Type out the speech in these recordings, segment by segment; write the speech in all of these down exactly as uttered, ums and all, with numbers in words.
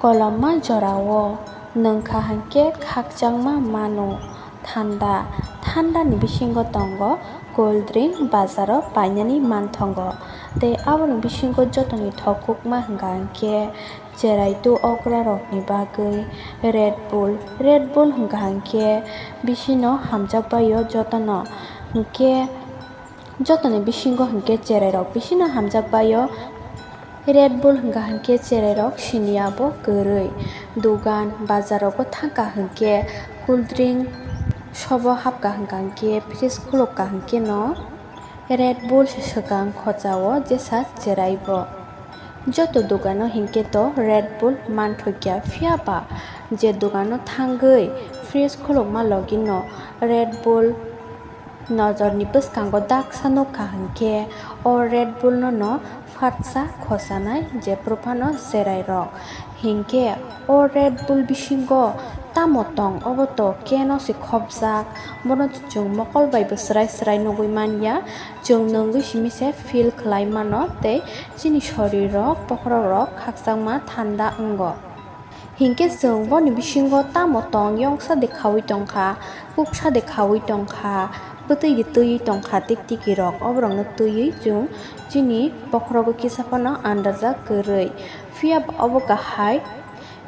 Kolomma jorao nwngkha hinkhe khakchangma mano thanda. Thandani bisingo tongo cold drink, bazaro painani manthogo. Tei aboni bisingo jotoni thokukma hwnka hinkhe cherai tu okrarokni bagwi Red Bull. Red Bull hwnka hinkhe bisino hamjakbaio jotono. Hinkhe jotoni bisingo hinkhe cherairok bisino hamjakbaio. Red Bull hwnka hinkhe cherairok siniya bo kwrwi. Dugan bazarogo thangkha hinkhe cold drink sobo hapkha hwnka hinkhe fridge khulukka hinkhe no Red Bull se swkang khojao jesa cherai bo. Joto dugano hinkhe to Red Bull manthokya, phiya ba je dugano thangwi fridge khulukma logino Red Bull nojorni bwskango daksa nukha hinkhe o Red Bull no no phatsa khosanai jephru phano cherairok. Hinkhe o Red Bull bisingo tamo tong, obo to can o se khopjak, bono chwng mokol bai bo swrai swrai nugwi manya. Chwng nwngwi simi se feel khlai mano tei chini sorirok, bokhorokrok khakchangma thanda wngo. Hinkhe chwng boni bisingo tamo tong, yongsa de khaui tongkha, kuksa de khaui tongkha, bwtwi de twiwi tongkha, tik tikirok oborokno twiwi chwng chini bokhorogo kisa phano andajak kwrwi. Phiya ba obo kahai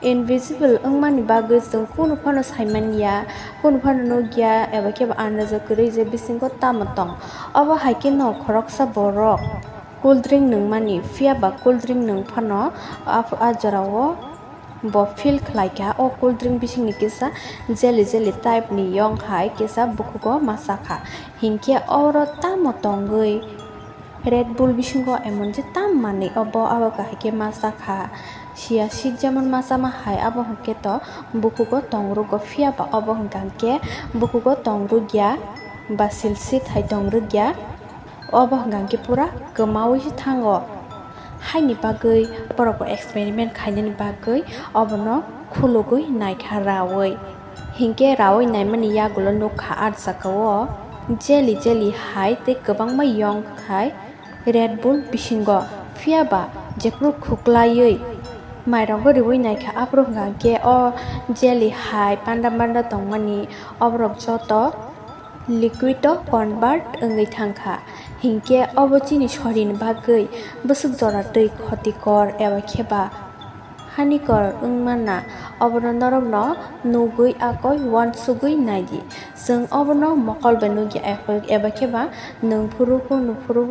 invisible wngmani bagwi chwng kunu phano saimanya, kunu phano nukya, eba khe bo andajak kwrwi je bisingo tamo tong. Obo hai kheno khoroksa borok cold drink nungmani, phiya ba cold drink nung phano a, a jorao bo feel khlai kha. O cold drink bisingni kisa jelly jelly type ni yong hai kisa bukhugo ma cha kha. Hinkhe oro tamo tongwi Red Bull bisingo emon je tam manwi obo abo kahai khe ma cha kha. Sia sik jemon ma chama hai abo hinkhe to bukhugo tong rwgo, phiya ba obo hwnka hinkhe bukhugo tong rwgya ba sil sit hai tong rwgya. Obo hwnka hinkhe pura kwmaui se thango. Haini bagwi borok bo experiment khainani bagwi obono khulugwi naikha raui. Hinkhe raui naimani yagulo nukha ah jagao jelly jelly hai tei kwbangma yong khai Red Bull bisingo, phiya ba jephru khuklaiwi mairogo riui naikha, aphuru hwnka hinkhe o jelly hai panda panda tongmani oborok joto liquid o convert wngwi thangkha, hinkhe obo chini sorini bagwi bwswk jora twi khotikor eba khe ba hanikor wngmana, obono norokno nugwi akoi uansugwi naidi. Chwng obono mokol bai nukya eba khe ba nwngphuru phuru nwngphuru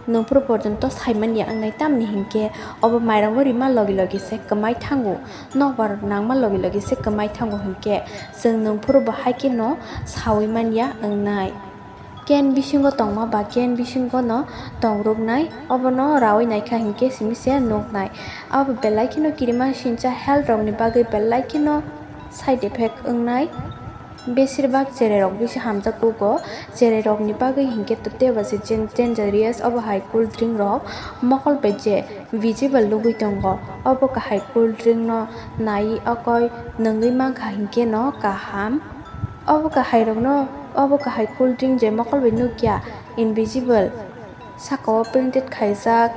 nwngphuru porjonto saimanya wngnai, tamni hinkhe obo mairogo rima logi logi se kwmai thango, nokbar nangma logi logi se kwmai thango hinkhe chwng nwngphuru bo hai kheno saui manya wngnai. Can bisingo tongma ba can bisingo no tongruknai, obono raui naikha hinkhe simi se nuknai. Abo belai kheno kirima sincha health rokni bagwi belai kheno side effect wngnai. Besirbak cherai rok bisi hamjak kugo, cherai rokni bagwi hinkhe to teibo se jen-, dangerous, obo hai cool drink rok mokol bai je visible nugwi tongo, obo kahai cool drink no nai okoi nungwi mankha hinkhe no kaham. Obo kahai rokno, obo kahai cool drink je mokol bai nukya invisible. Saka o printed khaijak,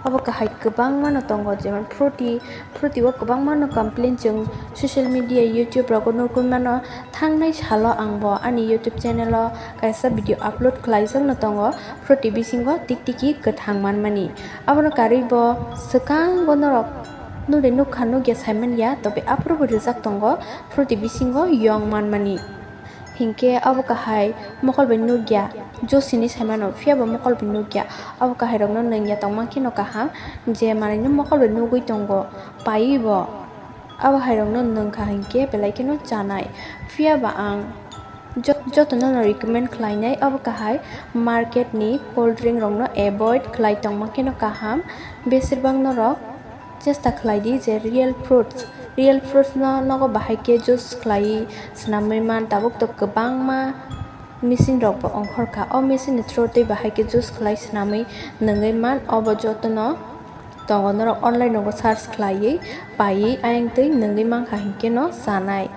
obo kahai kwbangma no tongo, jemon Fruity, Fruity o kwbangma no complain chwng social media, YouTube rogo nugwi mano. Thangnai salo ang bo ani YouTube channel o kaisa video upload khlaijak no tongo, Fruity bisingo tiktiki kwthang manmani. Abono karwi bo swkango norok nukle nukha nukya saimanya, tobe aphuru bo rijak tongo Fruity bisingo yong manmani. Hinkhe abo kahai mokol bai nukya, juice hinwi saimano, phiya bo mokol bai nukya. Abo kahai rokno nungya tongma kheno kaham, je manwino mokol bai nugwi tongo, paiwi bo. Abo hai rokno nungkha hinkhe belai kheno chanai. Phiya ba ang jo-, jotono no recommend khlainai, abo kahai market ni cold drink rokno avoid khlai tongma kheno kaham. Besirbak norok chesta khlai di je real fruits, real fruits no nogo bahai khe juice khlaiwi swnamwi man. Tabuk to kwbangma machine rok bo ongkhor kha, o machine ni through twi bahai khe juice khlai swnamwi nungwi man. Obo jotono tongo, norok online rogo search khlaiwi paiwi ayang twi nungwi mankha hinkhe no chanai.